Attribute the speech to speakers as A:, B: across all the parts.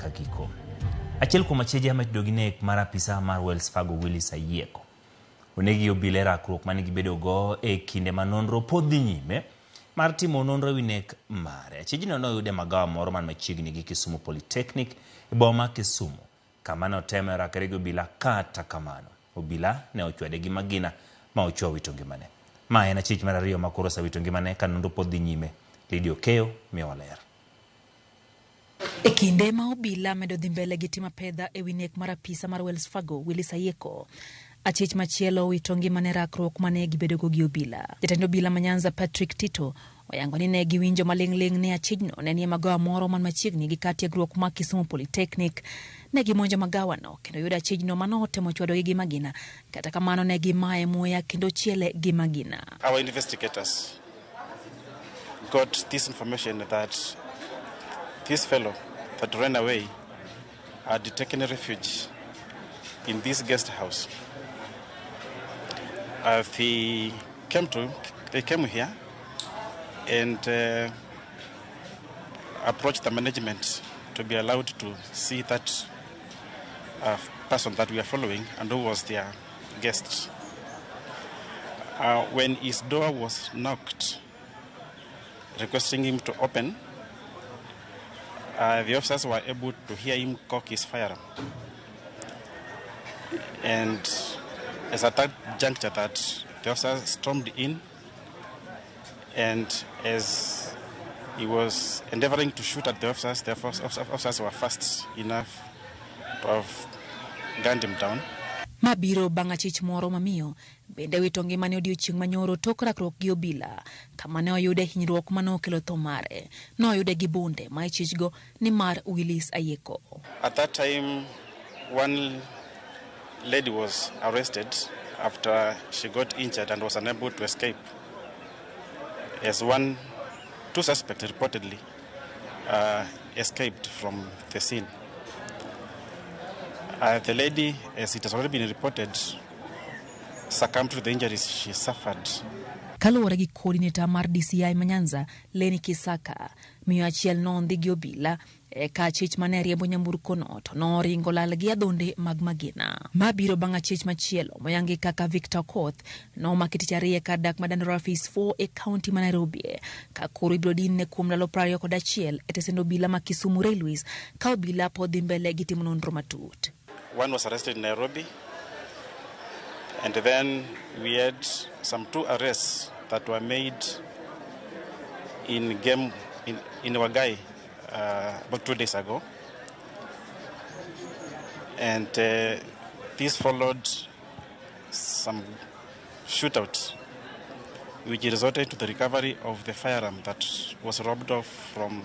A: nyaka giko. Achiel kuom acheje matudo gi nek mar apisa mar Wells Fargo Willis Ayieko onegi obila e rakruok mane gibedogo e kinde ma nonro pod dhi nyime mar timo nonro ewi nek mare. Achijno noyud e magawa moro man machiegni gi Kisumu Polytechnic e boma ma Kisumu kama ne oteme rakre gi obila kata kamano obila ne ochwade gi magina ma ochwa wito ngimane. Ma en achich mar ariyo ma koro osewito ngimane ka nonro pod dhi nyime. Lydia Okeyo miyowa ler.
B: E kinde ma obila medo dhi mbele gi timo apedha e wi nek mar apisa mar Wells Fargo Willis Ayieko, achich machielo owito ngimane rakruok mane gibedogo gi obila. Jatend obila ma Nyanza Patrick Tito oyango ni ne giwinjo maling'ling' ni achijno ne nie magawa moro man machiegni gi kar tiegruok ma Kisumu Polytechnic. Ne gimonjo magawano kendo yudo achijno manotemo chwadogi gi magina, kata kamano ne gimaye muya kendo chiele gi magina.
C: Our investigators got this information that this fellow that ran away had taken refuge in this guest house. He came to, they came here and approached the management to be allowed to see that person that we are following and who was their guest. When his door was knocked, requesting him to open, the officers were able to hear him cock his firearm. And as at that juncture that the officers stormed in, and as he was endeavoring to shoot at the officers were fast enough to have gunned him down.
B: Ma biro bang' achich moro mamiyo bende wito ngimane odiochieng' manyoro tok rakruok gi obila kama ne oyude hinyruok manokelo tho mare. Noyude gi bunde ma ichichgo ni mar Willis Ayieko.
C: At that time, one lady was arrested after she got injured and was unable to escape. As two suspects reportedly escaped from the scene. The lady, as it has already been reported, succumbed to the injuries she suffered.
B: Kaluwore gi coordinator mar DCI ma Nyanza, Lenny Kisaka, miyo achiel nondhi gi obila eka achich mane riembo nyamburkono to noringo lal gi adhonde mag magina. Ma biro bang' achich machielo moyangi kaka Victor Okoth nomaki tich ariyo e kar dak ma Dandora Phase 4 e kaunti ma Nairobi ka koro ibiro dinne kuom ndalo 21 e tesend obila ma Kisumu Railways ka obila pod dhi mbele gi timo nonro matut.
C: One was arrested in Nairobi, and then we had some 2 arrests that were made in game in Wagai about 2 days ago, and this followed some shootout which resulted to the recovery of the firearm that was robbed off from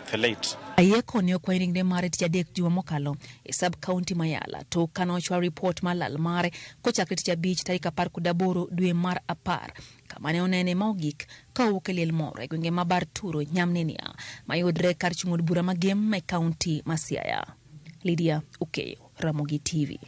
C: the late.
B: Ayieko ne okwayo ringre mare tich adek juma mokalo e sub county ma Yala tok kane ochwal ripot mar lal mare kochakre tich abich tarik 18 dwe mar 10 kama ne onene ma ogik ka owuok e liel moro e gwenge ma Bar Turo Nyamnenia mayudre kar chung' od bura ma Gem e kaunti ma Siaya. Lydia Okeyo, Ramogi TV.